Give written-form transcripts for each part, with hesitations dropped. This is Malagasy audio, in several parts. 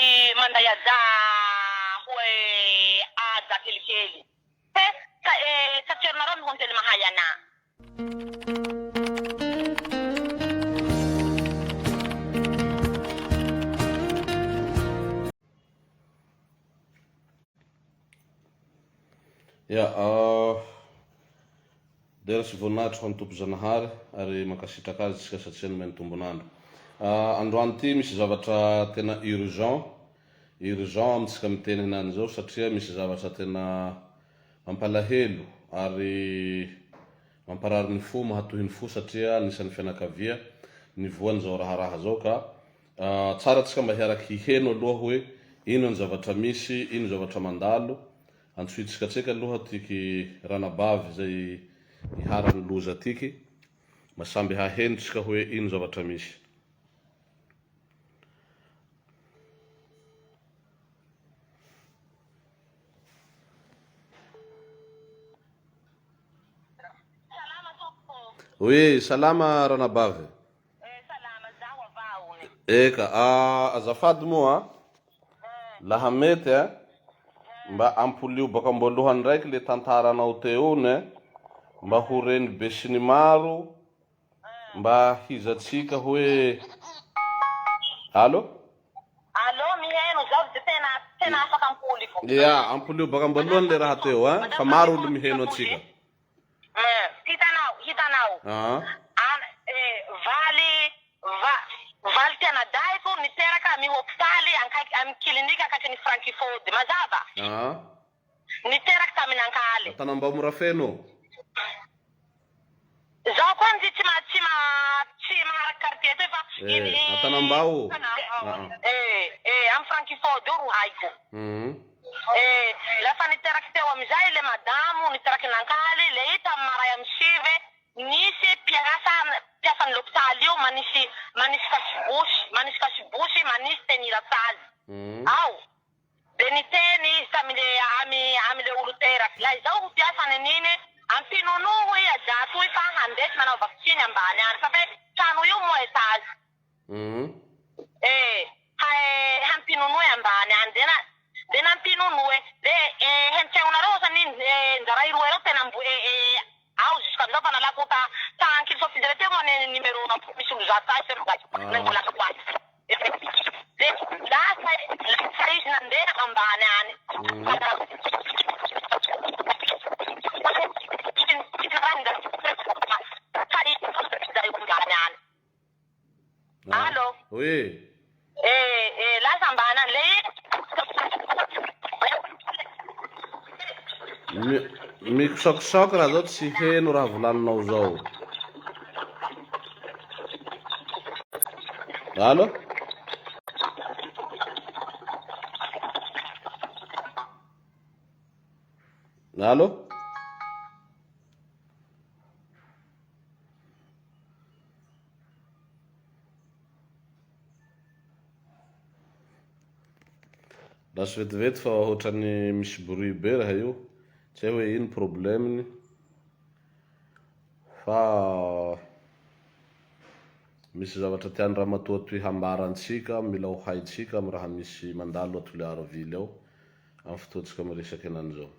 Manday manday ajà hoe ajà kelikely. Fe ka eh tsatserinareo mihonjely mahay anà. Ya, dera sy voninahitra ho an'ny Tompo Zanahary ary mankasitraka Azy isika satria nomeny tombon'andro. Androany ity misy zavatra tena urgent, urgent amintsika miteny henany zao satria misy zavatra tena mampalahelo ary mamparary ny fo, mahatohy ny fo satria anisan'ny fianakavia nivoan'izao raharaha zao ka Tsara tsika mba hiaraka hiheno aloha hoe ino ny zavatra misy, ino zavatra mandalo, antsointsika tseky aloha tiky ranabavy izay iharan'ny loza tiky, mba samby haheno tsika hoe ino zavatra misy. Salama tompoko. Oui, salama ranabavy. Eh salama zaho avao e. Eka, azafady moa a, laha mety a, mba ampolio baka amboalohany ndraiky le tantaranao teo ony e, mba ho reny besinimaro, mba hizatsika hoe, Allo? Allo, miheno, zaho de tena tena afaka ampoliko. Ya, ampolio baka amboalohany le raha teo a, fa maro olo miheno antsika. Eh, hitanao, hitanao. Aa. An, eh, valy, va, valy ty anadahiko niteraka amy hopitaly ankaiky, amy clinique akaikin'ny Frankifody. Mazava? Aa. Niteraky tamin'ny Ankaly. Tanambao Morafeno. Zaho koa ndry tsy ma, tsy ma, tsy maharaky quartier toy fa Eh, iny, Antanambao. Aa. eh, eh, amy Frankifody io ro haiko. Hum. Eh, lafa niteraky teo amizay le madamo niteraky nankaly, le i tamy maray amy sive, nisy mpiasa, mpiasan'ny lopitaly io manisy, manisy kasibosy, manisy kasibosy, manisy tenirasazy ao, de niteny izy tamy le, amy, amy le olo teraky, la izao ho mpiasany an'iny, ampinonoho i ajà toy fa handesy manao vaksiny ambany any, fa fe trano io moa etage. Eh, hae hampinonoe ambany any de na de nampinonoe de eh hentsegnonareo osa ny eh njaray roe reo tena mbo eh eh ao jusqu'amizao fa nalako ta ta ankily sofidire teo moa ny numéro misy olo zato ahy nangolako azy de lasa lasa izy nandeha ambany any ambany any Allo. Oui. Eh, eh, lasa ambany any le Mikosakosaoka raha zao tsy heno raha volaninao zao. Allo? Allo? Lasa vetivety fa ohatran'ny misy bruit be raha io, tsy hay hoe ino problème-ny fa misy zavatra tian'i ramatoa toy hambara antsika, mila ho haintsika amin'ny raha misy mandalo à Toliara ville ao amin'ny fotoantsika miresaka henany zao.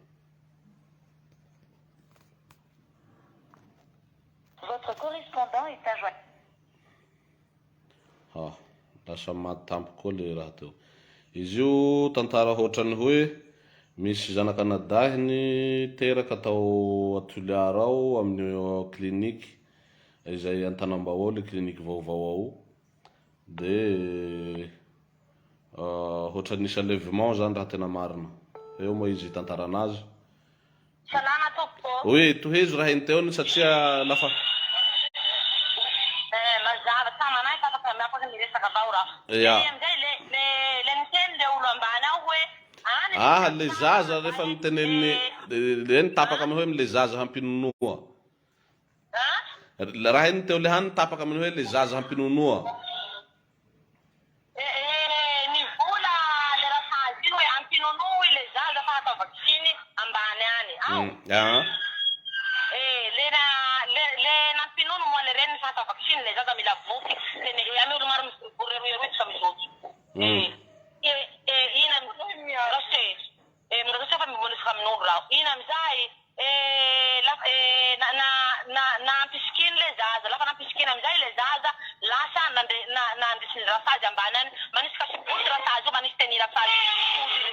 Votre correspondant est injoignable. Ha, lasa maty tampoka koa le raha teo. Izy io tantara hoatran'ny hoe misy zanak'anadahiny teraka tao a Toliara ao amin'ny clinique izay Antanambao ao le clinique vaovao ao de hoatran'ny nisy enlèvement zany raha tena marina. Eo moa izy hitantarana azy. Salama tompoko ô. Oui, tohizo raha iny teo iny satria lafa. Eh, mazava tsara manahaka afaka afaka miresaka avao raho. Ya. Le amizay le le le niteny le olo ambany ao hoe any ny Ah, le fiasana zaza rehefa niteneniny le le nitapaka ah amin'ny hoe le zaza hampinonoa. ah. Raha iny teo le hany nitapaka amin'ny hoe le zaza hampinonoa. Eh ny vola le rasazy io e ampinonoy le zaza fa hatao vaksiny ambany any ao eh le na le le nampinono moa le reniny fa hatao vaksiny le zaza mila voky tene eh amy olo maro mivory eroy eroy tsika mizotso eh eh. manisy ny rasazy ambany any, manisy kasibosy rasazy io, manisy tenue rasazy fotsy.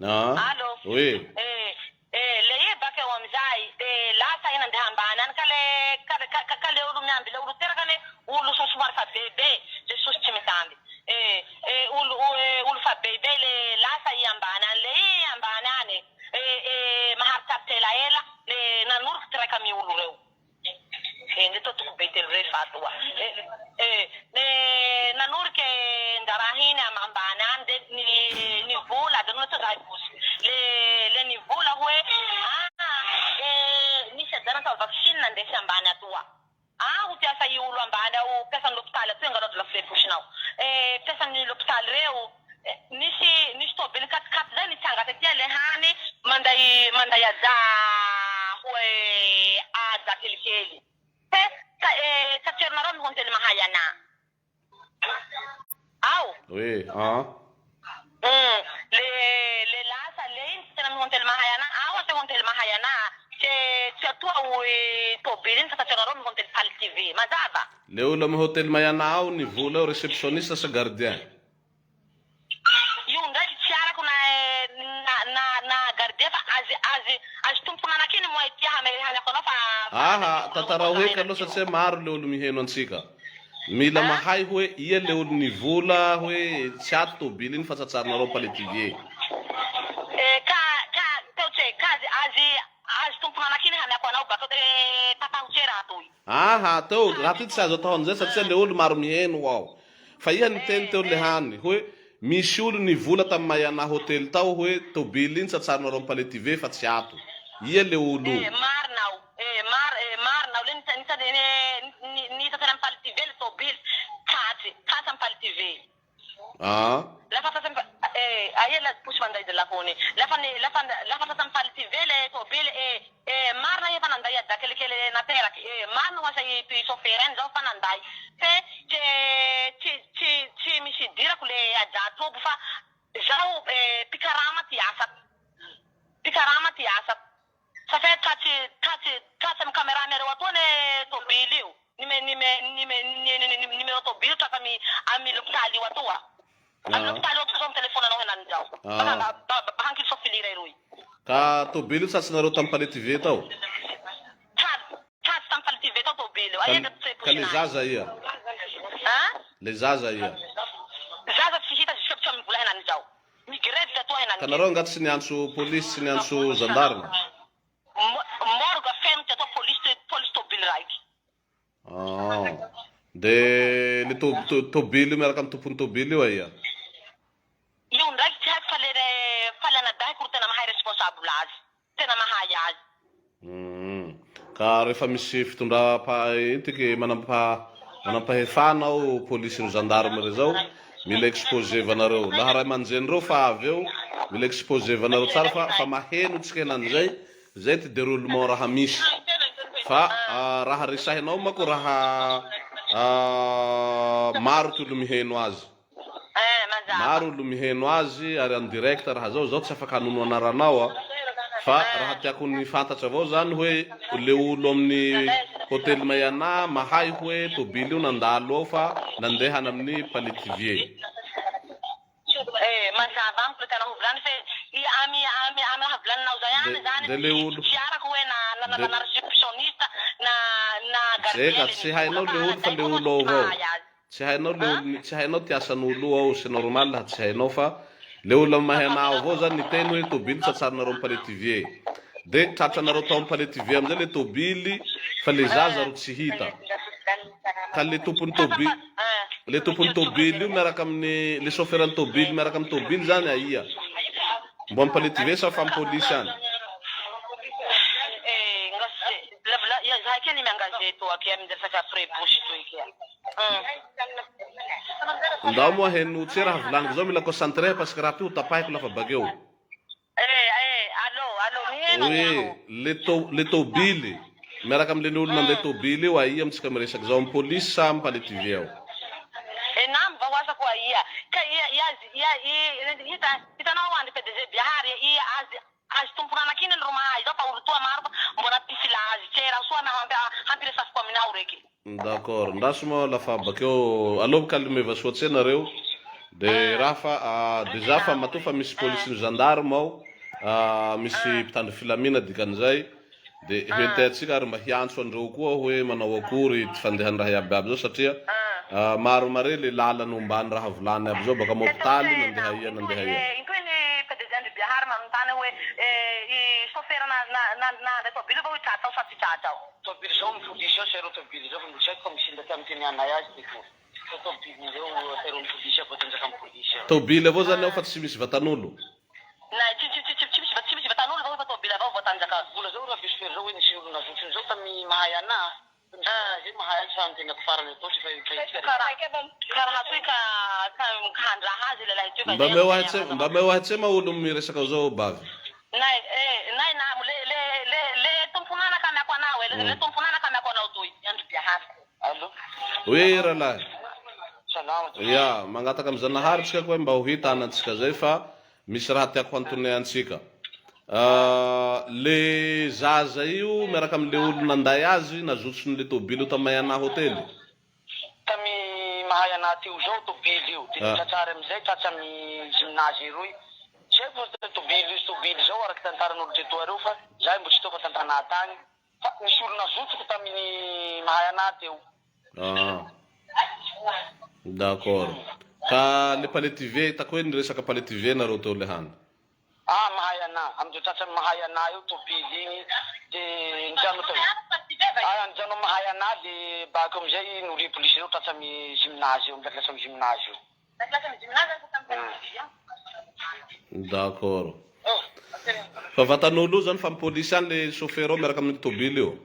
Ah, Allô? Oui. Eh, eh, le i bakeo amizay de lasa i nandeha ambany any ka le ka ka ka le olo miamby le olo teraka anie olo somary fa bebe, Jesosy tsy mitamby. Eh, eh, olo eh, olo fa bebe le lasa i ambany any, le i ambany any eh, eh, maharitsaritsy elaela le nanoroky ty raiky amy olo reo. Eh, ndre toa toko be telo re fa atoa. Eh, eh, le nanorike ndrarahiny am ambany any de ny nivola de nona zahay bosy. Le le nivola hoe ah, eh, nisy aja natao vaccine nandesy ambany atoa. Ah, ho mpiasa i olo ambany ao, mpiasan'ny l'hôpital atoy angalao de lafo fosinao. Eh, mpiasan'ny l'hôpital reo, eh, nisy nisy tôbily katikaty zay nitsanga tetia le hany manday manday aja hoe aja kelikely. Fe ka eh, tsatserinareo mihôntely mahay ana. Ao. Oui, ah. Le le lasa le iny tsy tena mihôntely mahay ana. Ao ase hôntely mahay ana. Tsy tsy atoa ho tôbily iny fa tsatserinareo mihôntely Paly TV. Mazava? Le olo amy hôtely Mayana ao ny vola eo réceptionniste sa gardien? Io ndraiky tsy arako na na na na gardien fa azy azy azy tompoko nanaky iny moa ity hamerehany anao fa Aha, tantarao heky aloha satria maro le olo miheno antsika. Mila mahay hoe ia le olo nivola hoe tsy ato tôbily iny fa tsatsarinareo paletivier. Eh, ka ka teo tse ka azy azy azy tompoko nanaky iny hamiako anao bakeo eh, tatahotse raha toy. Aha, teo raha ty tsy azo atao an'izay satria le olo maro miheno ao. Fa iha niteny teo le hany hoe misy olo nivola tamy Mayana hôtely tao hoe tôbily iny tsatsarinareo am paletivier fa tsy ato. Ia le olo Eh, marina ao. Eh, mar eh, marina ao le nita nita ny ny tsatsary amy paletivier le tôbily tsatsy tsatsy amy paletivier. Ah. Lafa tsatsy amy eh aia la posy manday de lahony. Lafa ny lafa lafa tsatsy amy paletivier le tôbily eh eh marina efa nanday aja kelikely nateraky. Eh, marina ho asa i chauffeur iny zao fa nanday. Fe tsy tsy tsy tsy misy idirako le aja tobo fa zaho eh, mpikarama ty asako. Mpikarama ty asako. Satria tratry tratry tratry amy caméra miareo atoa ne tôbily io. Nime nime nime ny numéro tôbily tratra amy amy l'hôpital io atoa. Amy l'hôpital io atoa zao mitelefona anao henany zao. Ah. Ba ba hankily sofilira eroy. Ka tôbily io tsatsinareo tamy paletivier tao. Tratry tratry tamy paletivier tao tôbily io. Aia Ka, ka le zaza ia? Ah? Le zaza ia? Zaza tsy hita jusqu'à tsy amy vola henany zao. Migrevy atoa henany. Ka nareo nga tsy niantso polisy, tsy niantso gendarme? Morgue feno ty atao polisy polisy tôbily raiky. Ah. De le to to tôbily io miaraka amy tompony tôbily io aia? Io ndraiky tsy haiko fa le fa le anadahiko ro tena mahay responsable azy. Tena mahay azy. Ka rehefa misy fitondra pa ino tiky manampa manampahefana ao polisy ro gendarme reo zao mila exposevanareo. Laha ray aman-dreny reo fa avy eo mila exposevanareo tsara fa fa maheno tsika henany zay zay ty déroulement raha misy. Fa ah, raha resahinao mako raha ah, maro ty olo miheno azy. Eh, mazava. Maro olo miheno azy ary en direct raha zao zao tsy afaka hanono anaranao a. Fa raha tiako ny fantatra avao zany hoe le olo amin'ny hôtely Mayana mahay hoe tôbily io nandalo ao fa nandeha any amin'ny paletivier. Eh, mazava amiko le tianao ho volany fe i amy amy amy raha volaninao zay any De zany de le tsy olo tsy arako hoe na na na de na réceptionniste na na zay gardien ka le tsy nivola hainao fa le olo fa le anadahiko aloha olo ao tsy avao. mahay azy. Tsy hainao le Ah? olo tsy hainao ty asan'olo io ao, c'est normal laha tsy hainao fa le olo amy mahay anao avao zany niteny hoe tôbily tsatsarinareo amy paletivier. De tratranareo tao amy paletivier amizay le tôbily fa le zaza ro tsy hita. Ka le tompony tôbily le tompony tôbily io miaraka amin'ny le chauffeur ny tôbily miaraka amy tôbily zany aia? Mbo amy paletivier sa fa amy polisy any? Eh, ngase la la ya zahay ke ny miengagé to aky amy resaka prébouche toy ke. Ndao moa heno tsy raha volaniko zao mila concentré parce que raha ty ho tapahiko lafa bakeo. Eh, eh, allô, allô, miheno Oui, aho. le to le tôbily miaraka amle olo nandeha tôbily io aia amitsika miresaky zao amy polisy sa amy paletivier ao? Eh, nam va hoasa koa ia. Ka ia ia ia i hita hitanao andry PDG Bihary ia azy Azy tompon'anaka iny ro mahay zao fa olo toa maro fa mbola tsisy laha azy tsera soa na hampiresafiko aminao reky. D'accord, ndraso moa lafa bakeo aleo calmeva soa tse nareo de raha fa déjà fa matoa fa misy polisy ny gendarme ao, misy mpitandro filamina dikan'izay de hoenteantsika ary mba hiantso andreo koa hoe manao akory ty fandehan'ny raha iaby iaby zao satria maro mare le lala nombany raha volany aby zao baka am hopitaly nandeha ia nandeha ia. Intoy ny PDG ndry Biahary manontany hoe i chauffeur nandray tôbily va hoe tratra ao sa tsy tratra ao. Tôbily zao ny polisy ao sereo tôbily zao fa mbo tsy haiko fa misy ndaty miteny anay azy ty ko fa tôbily zao sereo ny polisy ao voatanjaka am polisy ao. Tôbily avao zany ao fa tsy misy vatan'olo. Na tsy tsy tsy tsy misy tsy misy vatan'olo vao fa tôbily avao voatanjaka. Mbola zao raha chauffeur zao hoe nisy olona zotriny zao tamy mahay anah fa misy raha zay mahay azy fa ny tenako farany atao tsy fa Karaha karaha toy ka ka handraha azy lelahy toy ka Mba zay meo no ahy tse mba meo ahy tse ma olo miresaka ao zao bavy. Nay eh nay na le le le le tompon'anaka amiako anao e le le tompon'anaka amiako anao toy andry Biahary. Allo. Hoe rahalahy. Salama tompoko. Ya, mangataka am Zanahary tsika koa mba ho hita anantsika zay fa misy raha tiako hantoneha antsika. Le zaza io miaraka amle olo nanday azy nazotsonle tobily io tam Mayana hotely. Tamy mahay anah teo zao tobily io de tratrary amizay tratra amy gymnase eroy tsy haiko fa tobily io tobily zao araky tantaran'olo tetoa reo fa zahay mbo tsy teo fa tantanà tagny fa nisy olo nazotsoko taminy mahay anah teo. Ah. D'accord. Ka le palais-TV hitako hoe niresaka palais-TV nareo teo le hany. Ah mahay anah, amizao tratran'ny mahay anah eo tobily igny de nijano tao, ah nijano mahay anah de bakeo amizay noria polisy reo tratra amy gymnase eo, amy lakilasy amy gymnase eo. D'accord. Fa vatan'olo io zany fa amy polisy any le chauffeur ao miaraka amin'ny tobily io.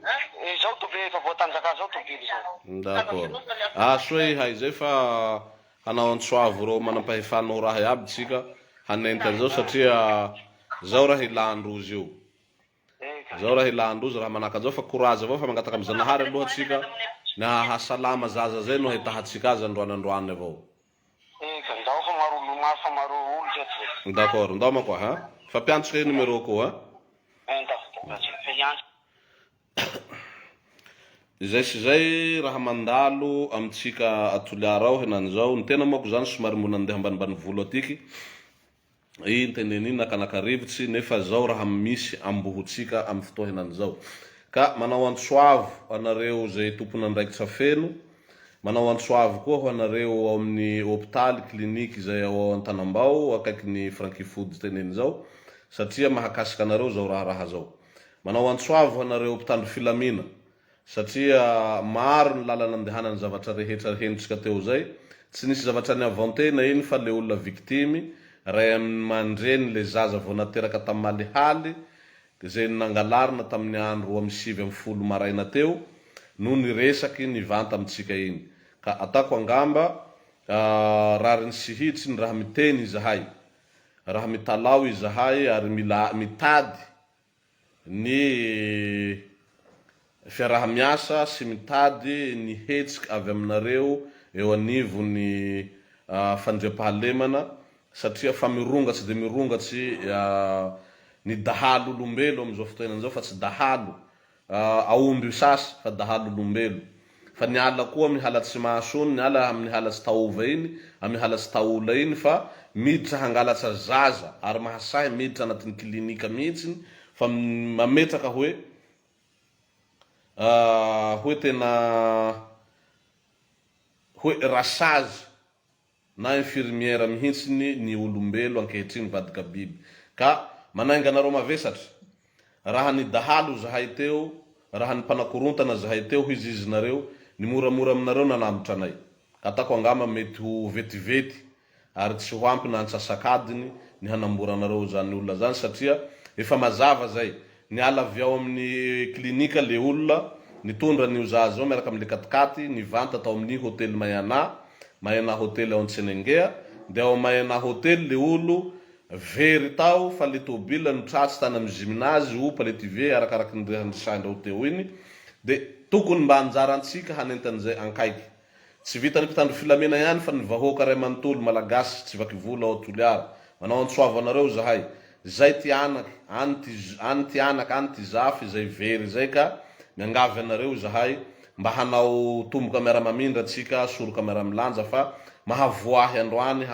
Zao tobily efa voatanjaka zao tobily zao. D'accord. Ah soa ihay zay fa hanao antsoavo reo manampahefana ho raha iaby tsika hanenty an'izao satria zao raha ilandrozy io. Zao raha ilandrozy raha manahaka an'izao fa courage avao fa mangataka amy Zanahary aloha tsika ny hahasalama zaza zay no ahitahatsika azy androany androany avao. Eka, ndao fa maro olo maro fa maro olo teto e. D'accord, ndao manko ha. Fampiantsika io numéro ko ha. Ndao, fa hiantso. Izay sy izay raha mandalo amintsika a Toliara ao henany zao, ny tena manko zany somary mbo nandeha ambanimbany volo atiky, iny teneny iny nakanaka rivotsy, nefa zao raha misy ambohotsika amy fotoa henany zao. Ka manao antso avo anareo zay tompon'andraikitra feno, manao antso avo koa ho anareo ao amin'ny hopitaly, clinique izay ao Antanambao akaikin'ny Franky Food teneny zao, satria mahakasika anareo zao raharaha zao. Manao antso avo ho anareo mpitandro filamina satria maro ny lalana andehanany zavatra rehetra henontsika teo zay, tsy nisy zavatra ni-inventer-na iny fa le olona victime, ray amandreny le zaza vao nateraka tam malihaly zay nangalarina tamin'ny andro 92 maraina teo no niresaky nivanta amintsika iny ka atako angamba rariny sy hitsiny raha miteny izahay raha mitalaho izahay ary mila mitady ny fiaraha-miasa sy mitady ny hetsika avy aminareo eo anivon'ny fandriampahalemana satria fa mirongatsy dia mirongatsy ny dahalo olombelo amin'izao fotoana izao fa tsy dahalo Aomby sasy fa dahalo olombelo. Fa ny ala koa mihalatsy maso ony, ny ala amin'ny halatsy taova iny, amin'ny halatsy taola iny fa miditra hangalatsa zaza ary mahasahy miditra anatin'ny clinique mihitsiny fa mametraka hoe hoe tena hoe rasazy na infirmière mihintsiny ny olombelo ankehitriny vadika biby ka manainga anareo mavesatra raha ny dahalo zahay teo raha ny mpanakorontana zahay teo hoy zizy nareo ny moramora aminareo nanambotra anay ka atako angamba mety ho vetivety ary tsy ho ampy na antsasakadiny ny hanamboranareo zany olona zany satria efa mazava zay Niala avy ao amin'ny clinique le olona nitondra an'io zaza io miaraka amin'le katikaty nivanta tao amin'ny hotely Mayana, Mayana Hotel ao Antsenengea, dia ao Mayana Hotel le olo very tao fa le tobile no tratsy tany amin'ny gymnase ou palais TV arakaraky ny rehandresahindrao teo iny, dia tokony mba anjarantsika hanentan'izay ankaiky. Tsy vitan'ny mpitandro filamina ihany fa ny vahoaka iray manontolo, Malagasy tsy vaky volo ao Toliara. Manao antso avo anareo izahay. Zay ty anaky, any ty any ty anaky, any ty zafy izay very izay ka miangavy anareo izahay mba hanao tomboka miara-mamindra tsika, soroka miara-milanja fa mahavoa ahy androany.